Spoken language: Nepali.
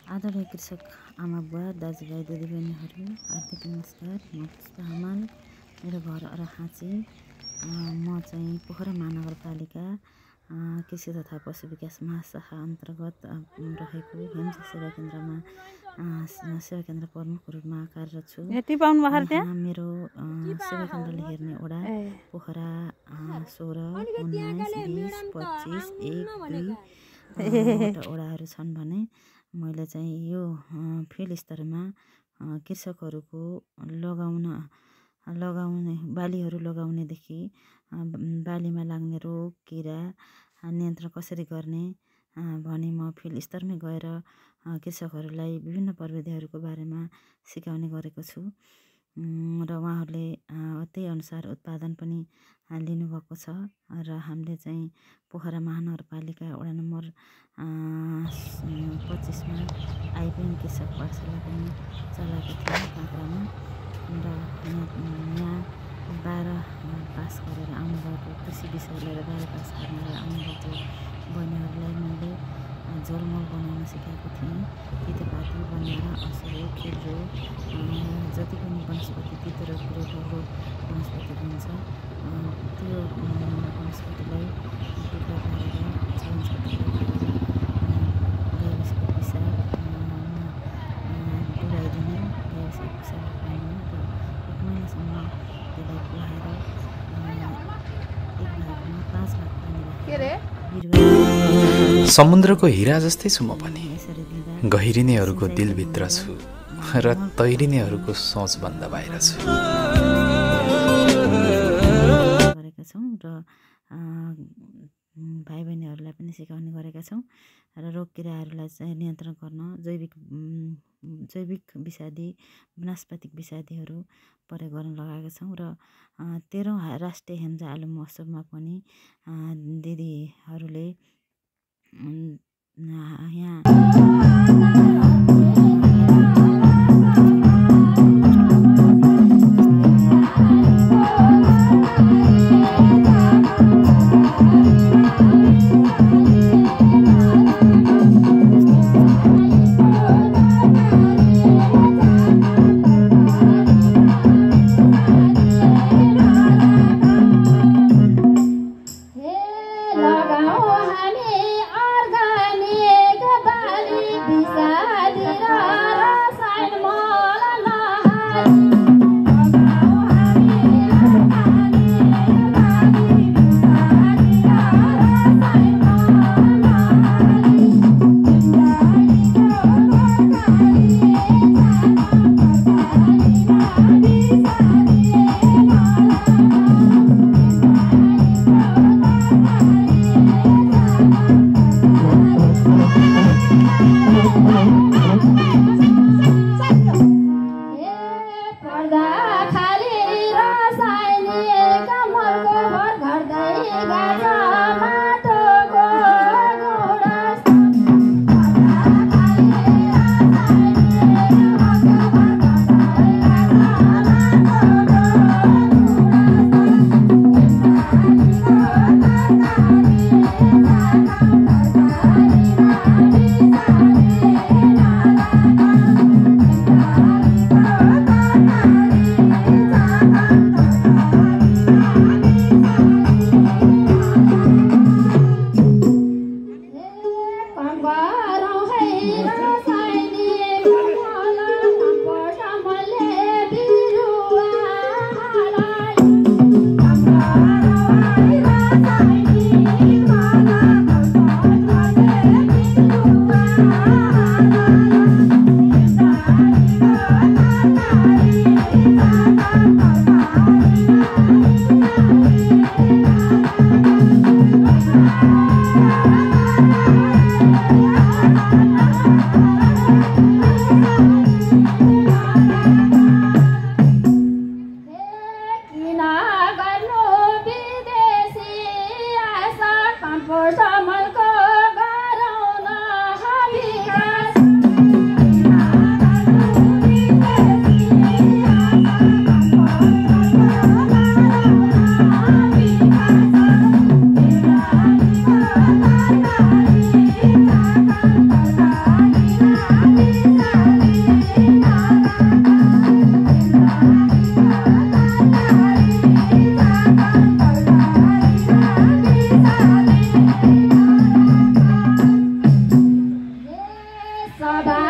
आदरणीय कृषक आमा बुवा दाजुभाइ दिदीबहिनीहरू हार्दिक नमस्कार। म पुष्पा हमाल, मेरो घर अरखाँची। म चाहिँ पोखरा महानगरपालिका कृषि तथा पशु विकास महाशाखा अन्तर्गत रहेको हेम्चा सेवा केन्द्रमा सेवा केन्द्र प्रमुख रूपमा कार्यरत छु। मेरो सेवा केन्द्रले हेर्ने वडा पोखरा 16, 19, 20, 25, 1, 2 वडाहरू छन् भने मैले चाहिँ यो फिल्ड स्तरमा कृषकहरूको लगाउने बालीहरू लगाउनेदेखि बालीमा लाग्ने रोग किरा नियन्त्रण कसरी गर्ने भनी म फिल्ड स्तरमै गएर कृषकहरूलाई विभिन्न प्रविधिहरूको बारेमा सिकाउने गरेको छु र उहाँहरूले त्यही अनुसार उत्पादन पनि लिनुभएको छ र हामीले चाहिँ पोखरा महानगरपालिका वडा नम्बर 25 मा आइपिएम कृषक पाठशाला पनि चलाएको थियौँ काँक्रामा र यहाँ 12 पास गरेर आउनुभएको कृषि विषय लिएर 12 पास गरेर आउनुभएको बहिनीहरूलाई मैले झोलमल बनाउन सिकाएको थिएँ। तितेपाती बनाएर असुरो खिर्रो जति पनि वनस्पति तितो र पिरोटो वनस्पति हुन्छ त्यो वनस्पतिलाई टुक्रा पारेर छानछान गरेर गाविसको पिसाब डुबाइदिने गाविसको पिसाब पाइने र 1 महिनासम्म त्यसलाई कुहाएर 1 भागमा 5 भाग पानी राखेर समुद्रको हिरा जस्तै छु म पनि। गहिरिनेहरूको दिलभित्र छु र तैरिनेहरूको सोचभन्दा बाहिर छु। गरेका छौँ र भाइ बहिनीहरूलाई पनि सिकाउने गरेका छौँ र रोग किराहरूलाई चाहिँ नियन्त्रण गर्न जैविक विषादी वनस्पतिक विषादीहरू प्रयोग गर्न लगाएका छौँ र 13औं राष्ट्रिय हेम्चा आलु महोत्सवमा पनि दिदीहरूले यहाँ सभा